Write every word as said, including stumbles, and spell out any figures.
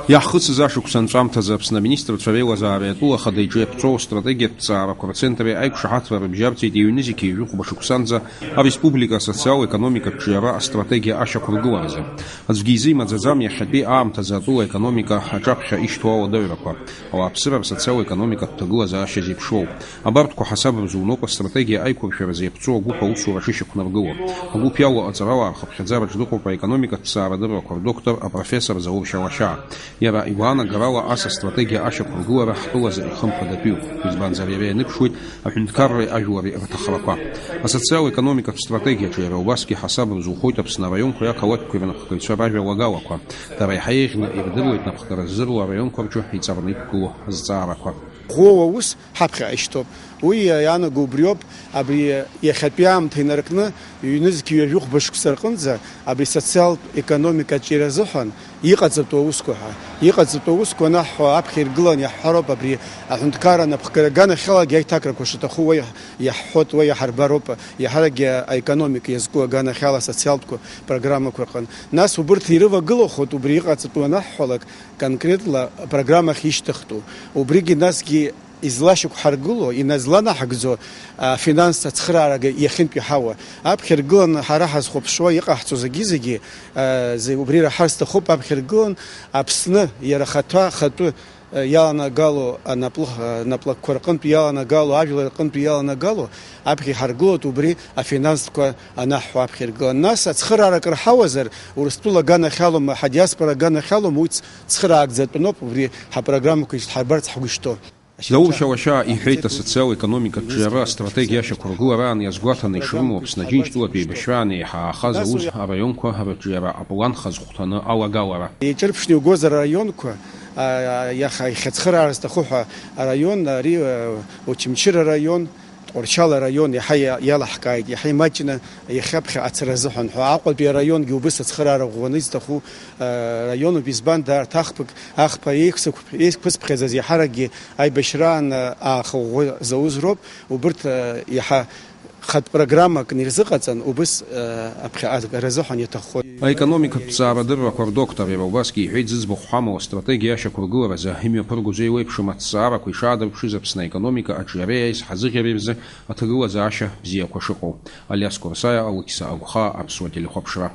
Иаҳхысыз ашықәс анҵәамҭазы Аԥсны аминистрцәа реилазаареи атәыла ахада иҿы иаԥҵоу астратегиатә ҭҵаарақәа рцентри аиқәшаҳаҭра рыбжьарҵеит ҩ-нызқьи ҩажәи хәба шықәсанӡа ареспублика асоциал-економикатә ҿиара астратегиа ашьақәыргыларазы. Аӡәгьы изы имаӡаӡам иахьатәи аамҭазы атәыла економика аҿаԥхьа ишьҭоу ауадаҩрақәа. Ауааԥсыра рсоциал-економикатә ҭагылазаашьа зеиԥшроуп. Абарҭқәа ҳасаб рзуноуп астратегиа аиқәыршәаразы иаԥҵоу агәыԥ аусура шышьақәнаргыло. Агәыԥ иалоу аҵарауаа рхыԥхьаӡараҿ дыҟоуп аекономикатә ҭҵаарадыррақәа рдоктор апрофессор Заур Шьалашьаа. Иара игәаанагарала ас астратегиа ашьақәыргылара ҳтәылазы ихымԥадатәиуп, избанзар иара ианыԥшуеит аҳәынҭқарреи ажәлари рҭахрақәа. Асоциал-економикатә стратегиаҿы иара убасгьы ҳасаб рзухоит Аԥсны араионқәеи ақалақьқәеи рнапхгаҩцәа ражәалагалақәа. Дара иаҳа еиӷьны ирдыруеит напхгара ззыруа араионқәа рҿы иҵарны иқәгылоу азҵаарақәа. Ӷәӷәоу аус ҳаԥхьаҟа ишьҭоуп. Уи иаанаго убриоуп, абри иахьатәи аамҭа инаркны, ҩнызқь ҩажәи хәба шықәса рҟынӡа абри социалтә економика аҿиара азыҳәан иҟаҵатәу аусқәа ҳәа. Иҟаҵатәу аусқәа анаҳҳәо аԥхьа иргылан иаҳҳәароуп, абри аҳәынҭқарра анапхгара аганахьалагьы аиҭакрақәа шаҭаху уа иаҳҳәоит, уа иаҳарбароуп, иаҳаракгьы аекономика иазку аганахьала асоциалтәқәа программақәа рҟын. Нас убырҭ ирывагылахоит, убри иҟаҵатәу анаҳҳәалак, конкретла апрограмма ахь ишьҭыхтәу. Убригьы насгьы излашьақәҳаргыло, иназланаҳгӡо афинанстә ацхыраарага иахьынтә иҳауа. Аԥхьа иргыланы ҳара ҳазхәаԥшуа иҟаҳҵо зегьы-зегьы, а, зе-, убри раҳар сҭахуп, аԥхьа иргылан Аԥсны иара ахаҭа, ахатәы, а, иаланагало анаплы-, а, наплакқәа рҟынтә иаланагало, ажәлар рҟынтә иаланагало, аԥхьа иҳаргылоит убри афинанстәқәа анаҳҳәо аԥхьа иргылан. Нас ацхыраарак рҳауазар, Урыстәыла аганахьалома, ҳадиаспора аганахьалома, уи ц-, цхыраагӡатәноуп, убри ҳапрограммақәа ишьҭҳарбарц ҳгәы ишҭоу. Заур Шьалашьаа иҳәеит, асоциал-економикатә ҿиара астратегиа ашьақәыргылараан иазгәаҭаны ишрымоу Аԥсны Аџьынџьтәылатә еибашьраан еиҳа ааха зауз араионқәа рыҿиара аплан хазхәҭаны алагалара. Еиҿырԥшны иугозар араионқәа, а, иаха ихьацхыраара зҭаху ҳәа араион, ари, а, Очамчыра араион, Тҟәарчал араион иаҳа иа-, иалаҳкааит, иаҳа имаҷны иахьаԥхьа ацара азыҳәан ҳәа. Аҟәатәи араионгьы убыс ацхыраара ӷәӷәаны изҭаху, а, раионуп, избан, даарҭ ахԥык, ахԥа еиқәсықәԥ-, еиқәызԥхьаӡаз иаҳаракгьы аибашьраан, а, ааха ӷәӷәа зауз роуп, убырҭ, а, иаҳа хатә программакны ирзыҟаҵан, убыс, а, аԥхьаҟа аразыҳәан иаҭаххоит. Аекономикатә ҭҵаарадыррақәа рдоктор иара убасгьы иҳәеит, зыӡбахә ҳамоу астратегиа ашьақәыргыларазы имҩаԥыргоз еиуеиԥшым аҭҵаарақәа ишаадырԥшыз Аԥсны аекономика аҿиареи аизҳазыӷьареи рзы аҭагылазаашьа бзиақәа шыҟоу. Алиас Курсаиа, Алықьса Агәхаа, Аԥсуа телехәаԥшра.